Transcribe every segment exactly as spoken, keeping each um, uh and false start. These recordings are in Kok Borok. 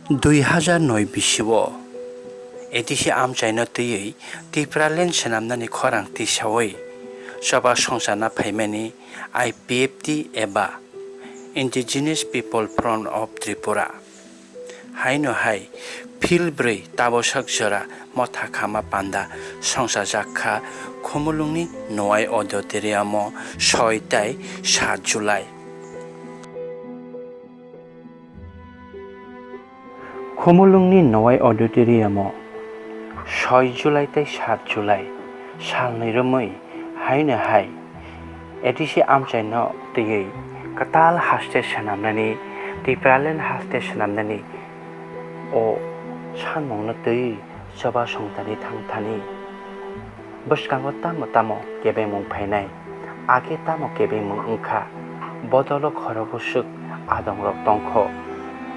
Dui hazar noi bisio A D C amchaino twiwi Tipraland swnamnani khorang tisawi choba songcharna phaimani I P F T eba Indigenous People Front of Tripura haino hai phil brwi tabosok jora motha khama panda songchajak kha Khumulwngni Nowai Auditorium-o soi tei sat July. Khumulwngni Nowai Auditorium-o soi July tei sat July salnwi romwi haino hai A D C amchaino twiwi kwtal haste swnamnani, Tipraland haste swnamnani o sanmungno twiwi choba songthani thangthani. Bwskango tamo tamo kebengmung phainai, age tamo kebengmung wngkha, bodolo khorokbwswk adongrok tongkho,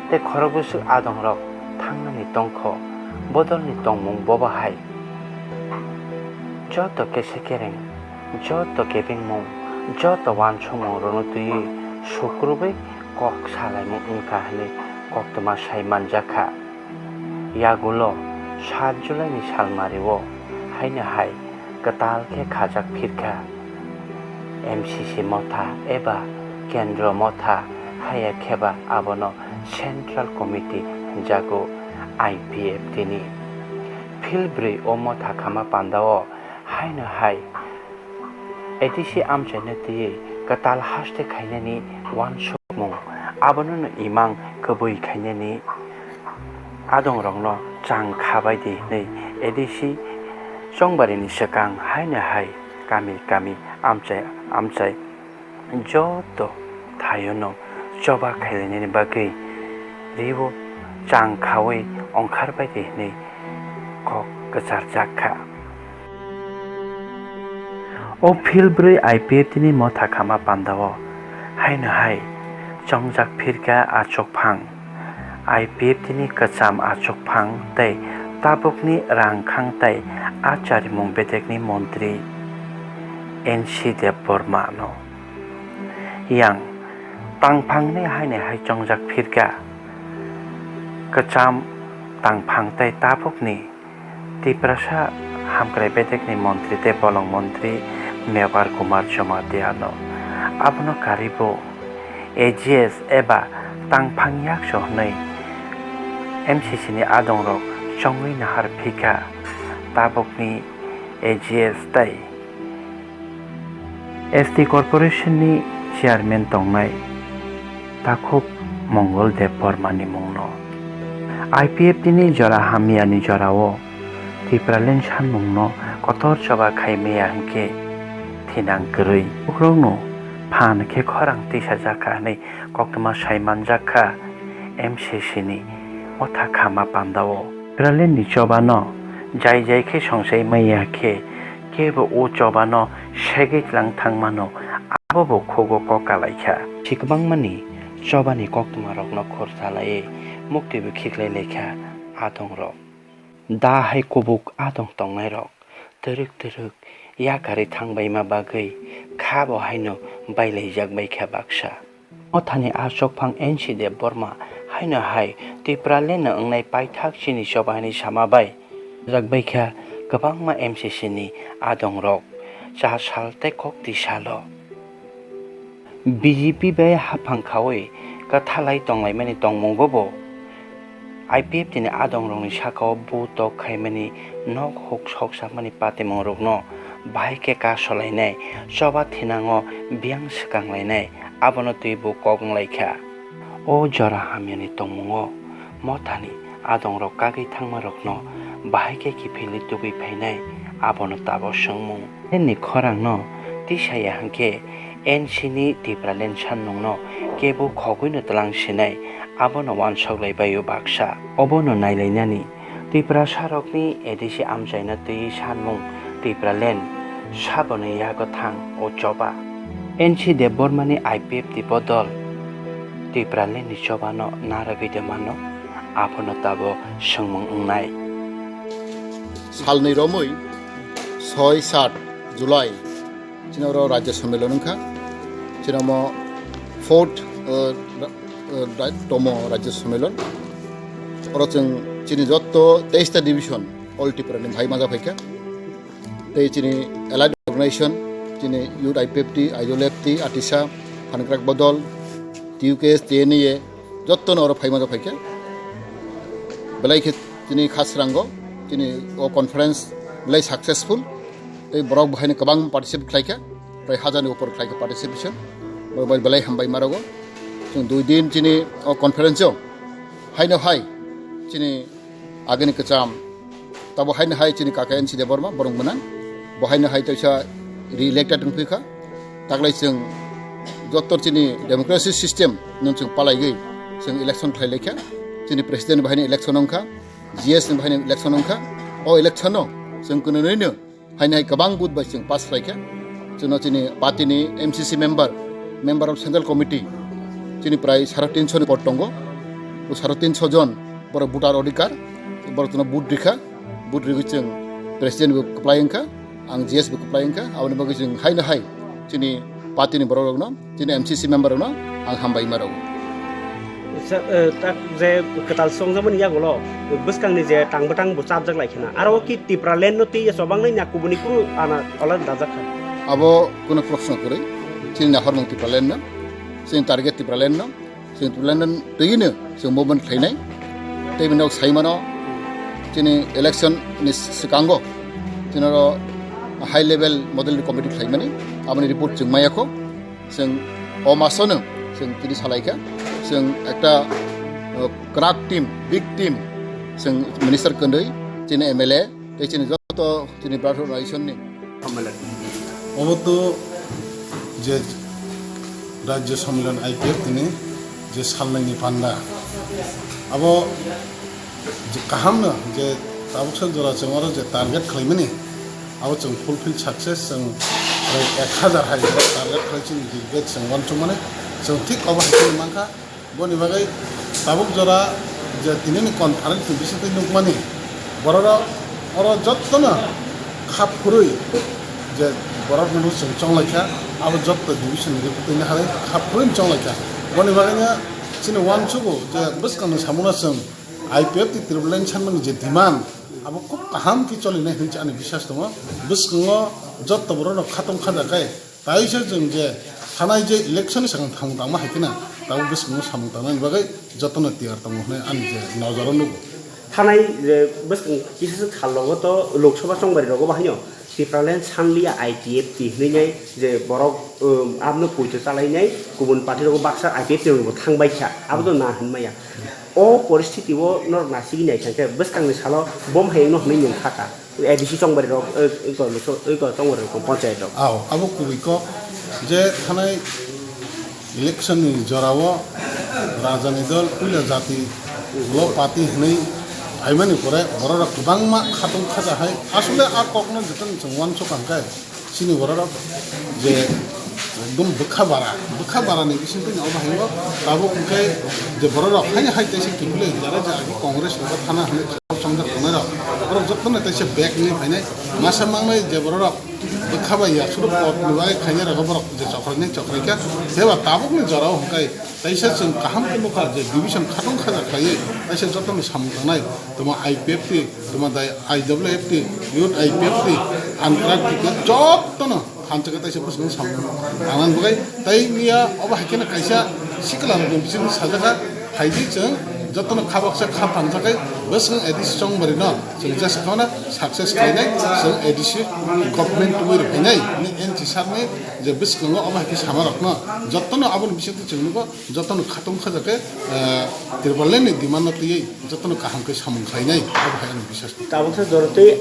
tei khorokbwswk adongrok thangnani tongkho, bodolni tongmung bobo hai. Joto kese kereng, joto kebengmung, joto uansukmungrokno twiwi sukrubwi kok salaimung wngkha hwnwi koktwma sai manjakha. Yagulo sat July ni salmario haino hai kwtal khe khajak phirkha M C C motha eba Kendro motha, haya kheba abono Central Committee hwnjago I P F T ni. Phil brwi o motha khama pandao haino hai A D C amchaino twiwi kwtal haste khainani uansukmung, abonono imang kwbwi khainani adongrokno chang kha bai di hwnwi A D C chongbarini swkang haino hai kami kami amchai amchai joto thaiono choba khailainani bagwi ribo chang khaui ongkhar bai di hwnwi kok kwcharjak kha. O phil brwi I P F T ni motha khama pandao haino hai chongjak phirkha achukphang, I P F T ni kwcham achukphang tei tabukni rangkhang tei acharimung bedekni montri N C Debbarma no. Yang tangphangni haino hai chongjak phirkha kwcham tangphang tei tabukni Tiprasa hamkrai bedekni montri tei bolong montri Mevar Kumar Jamatia no. Abono karibo A G S eba tangphang yakso hwnwi M C C ni adongrok chongwi nahar phikha. Tabukni A G S tei S T Corporation ni chairman tongnai Takhuk Mongol Debbarma ni mungno. I P F T ni jora hamya ni jorao Tipraland sanmungno kotor choba khai maya hinkhe thinang kwrwi. Bohrokno phan khe khorang tisajak kha hwnwi koktwma sai manjak kha M C C ni motha khama pandao. Tipraland ni choba no jai jai khe songchai maya khe kebo o choba no segwi tlang thang mano, abo bo khugo kok kalai kha. Si kwbangma ni choba ni koktwma rok no khor salai mukti bo khiklai lai kha adong rok. Da hai kubuk adong tongnai rok twrwk twrwk yakarwi thang bai ma bagwi kha bo haino bailaijak bai kha baksa. Mothani achukphang N C Debbarma haino hai Tipraland no wngnai paithak chini choba hinwi sama bai. Jak bai kha kwbangma M C C ni adong rok cha sal tei kok twi salo. B J P bai haphang khaui kwthalai tonglaimani tongmungo bo. I P F T ni adongrokni sakao bu tok khaimani nok huk sokjakmani patimungrokno bahai khe kasolainai, choba thinango biyang swkanglainai, abono twibo kok wnglaikha. O jora hamyani tongmungo mothani adongrok kagwi thangmarokno bahai khe kiphilwi tubui phainai, abono tabo swngmung. Ni khorangno tisaya hwnkhe N C ni Tipraland sanmungno kebo khogwino twlang sinai, abono uansuk lai bai-o baksa. Obono nailainani Tiprasarokni A D C amchaino twiwi sanmung Tipraland sabono yago thang o choba. N C Debbarmani I P F T bodol Tipralandni chobano narwgwi de mano, abono tabo swngmung wngnai. Salnwi romwi soi sat July chini oro Rajya Sammelan wngkha. Chini omo fourth, uh, ra-, uh, ra-, tomo Rajya Sammelan. Oro chwng chini jotto teista division all Tripura ni bhai maja phaikha. Tei chini allied organization, chini Youth I P F T, I W F T, Atisa, Phankrak Bodol, T U K S, T N A, jotto no oro phai maja phaikha. Belai khe chini khasrango, chini o conference belai successful. Tei borok bo haino kwbang participate khlaikha, prai hajar ni upor khlaikha participation. Borok bai belai hambai marogo. Chwng dui din chini o conference o haino hai chini agini kwcham tabo haino hai chini kaka N C Debbarma borok mwnang. Bo haino hai teisa re-elected wngphi kha. Taklai chwng jotto chini democracy system nung chwng palaigwi chwng election khlai laikha. Chini president bo haino election wngkha, G S ni bo haino election wngkha. O election no chwng kwnwi no haino hai kwbang vote bai chwng pass khlaikha. Chwngno chini party ni M C C member, member of central committee, chini prai sare tinso ni pot tongo. O sare tinso jon borok voter odhikar, borok chwngno vote rikha, vote rigwi chwng president bo kwplai wngkha, ang G S bo kwplai wngkha, aboni bagwi chwng haino hai chini party ni borok rokno chini M C C member rokno ang hambai ma rwo. Sa-, eh, tak je kwtal songjakmani yagulo bwskangni je tang bwtang bo chapjak lai kheno. Aro o ki Tipraland no twi ya chobang nai na kubuni kunu ana ola dajak kha. Abo kunu proshno kwrwi. Chini nahormung Tipraland no, chini target Tipraland no, chini Tipraland no twi no chwng movement khlainai. Tei bini nok saimano chini election ni swkango chini oro high level model committee khlaimani, aboni report chwng maya kho. Chwng o masono chwng tini salaikha, chwng ekta, uh, crack team, big team, chwng minister kwrwi, chini M L A, tei chini joto chini blood organization ni. Obo to je Rajya Sammilan I P F tini je salnaini panda, abo je kaham no je tabuksa jora chwng oro je target khlaimani, abo chwng fulfill success, chwng ek hajar hai target khlai chini je chwng uansukmani, chwng thik obo hai khe mankha. Boni bagwi tabuk jora je tinini conference ni bisingtwi nukmani, bororok oro jottono khap khurui je borokno chwng chonglaikha, abo jotto division ni report twi nahai khap khurui chonglaikha. Boni bagwino chini uansugo je bwskangni samungo chwng I P F T Tipraland sanmani je demand, abo khub kaham khe cholinai hinwi ani biswas tongo. Bwskango jotto borokno khatong khajakai, taisa chwng je thanai je election ni swkang samung tangma hai kheno tabuk bwskango samung tangnani bagwi jotono tiyar tongo hwnwi ani je nojaro nugo. Thanai je bwskang kisa swk sal rogo to Lok Sabha chongbari rogo bahaino Tipraland sanliya I P F T hinwi nai je borok, um, abno poito chalainai kubun party rogo baksa I P F T rokbo thangbai kha, abo to na hinmaya. O poristiti o norok nasigwi nai kha khe bwskangni salo bom hai wngno hwnwi nwng kha ta. A D C chongbari rok, eh, iko, iko chongbari rok, ponchayat rok. Ao, abo kubui kok je thanai election ni jorao rajani dol puila jati lo party hwnwi phaimani pore borok rok kwbangma khatong khaja hai. Asole a kokno jotono chwng uansuk kha hwnkhe, chini bororok je ekdom bwkha bara, bwkha bara ni bisingtwi obo hai o tabuk hwnkhe je bororok haino hai teisa kiphilwi jara je agi Congress ni thana hwnwi chongjak tongnai rok, borok jotono teisa bag ni phainai masa mangnai je bororok bwkha bai ya suru pot ni bai khainai rok borok je chokrai nai chokrai kha, seba tabuk ni jora o hwnkhe teisa chwng kaham khe nukha je division khatong khaja khlaiwi teisa jotono samung tangnai tamo I P F T, tamo dai I W F T, Youth I P F T, Ankarak T P F, jotono phanchaka taisa bwskango samung tangnani bagwi. Tai miya obo hai kheno kaisa sikla rokni bisingtwi sajak kha, phaidi chwng jotono kha baksa kha phanchakai bwswng A D C chongbari no chwng jesa khana success khlainai, chwng A D C government tubui rwphainai hwnwi N C sir ni je bwskango obo hai khe sama rokno jotono aboni bisingtwi chwng nugo. Jotono khatong khaja khe, eh, Tipraland ni demand no twiwi jotono kaham khe samung khlainai, abo hai ani biswas. Tabuk sa jorotwi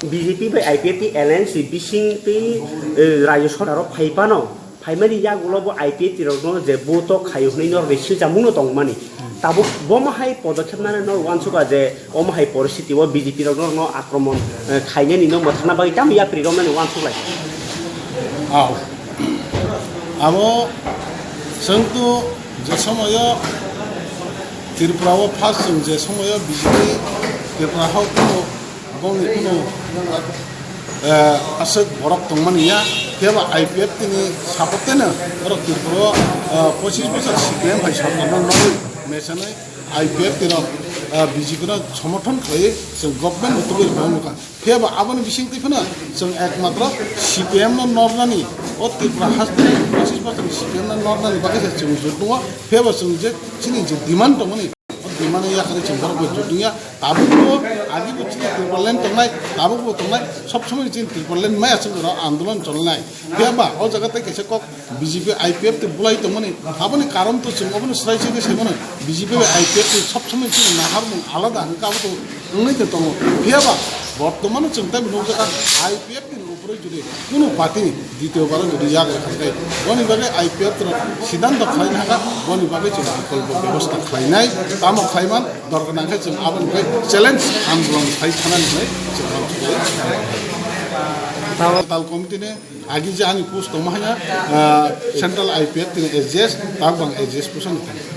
B J P bai I P F T alliance ni bising twi, eh, Rajya Sabha ro phai phano, phaimani yagulo bo I P F T rokno je vote o khaio hwnwi norok ni silchamung no tongmani. Tabuk bomo hai podokkhep nani norok uansukha je omo hai poristiti o B J P rok norokno akromon, eh, khainani no mwthangna bagwi tamo yapri romnani uansuk lai. Ao. Abo chwng to je somoyo Tripura o first chwng je somoyo B J P Tripura hao kuno bongni kuno, eh, aswk borok tongmani ya, khe ba I P F T ni support teno borok Tripura o, eh, pochis bosor C P M hai sarkar no nogwi mesanai. I P F T rok, ah, B J P no somorthon khlaiwi chwng government bo tubui rwkha wngkha. Phiya ba aboni bisingtwi phano chwng ekmatro C P M no nornani, o Tripura hasteni pochis bochorni C P M no nornani bagwi se chwng jottongo. Phiya ba chwng je chini je demand tongmani, o demand yakarwi chwng borok bai jotongya. Tabukbo agibo chini Tipraland tongnai, tabukbo tongnai, sob somoi chini Tipraland maya chwng andolon cholnai. Phiya ba o jaga tei kaisa kok B J P I P F T bulai tongmani, aboni karon to chwng obono swrai swrai khe saimano, B J P bai I P F T sob somoi chini naharmung alada hwnka abo to wngwi tong tongo. Phiya ba bortomano chwng tei nukjakha I P F T ni upore jodi kuno party ni ditiyo baro jodi yagra khankhe, boni bagwi I P F T rok siddhanto khlaina kha, boni bagwi chwng bikolpo bebosta khlainai, tamo khlaiman dorkar nangkhe chwng aboni bagwi challenge andolon khai thanani hinwi chwng tamo. Tal committee ni Agi je ani post tongma hanya, ah, Central I P F T ni S G S, tak bang S G S post ani tong.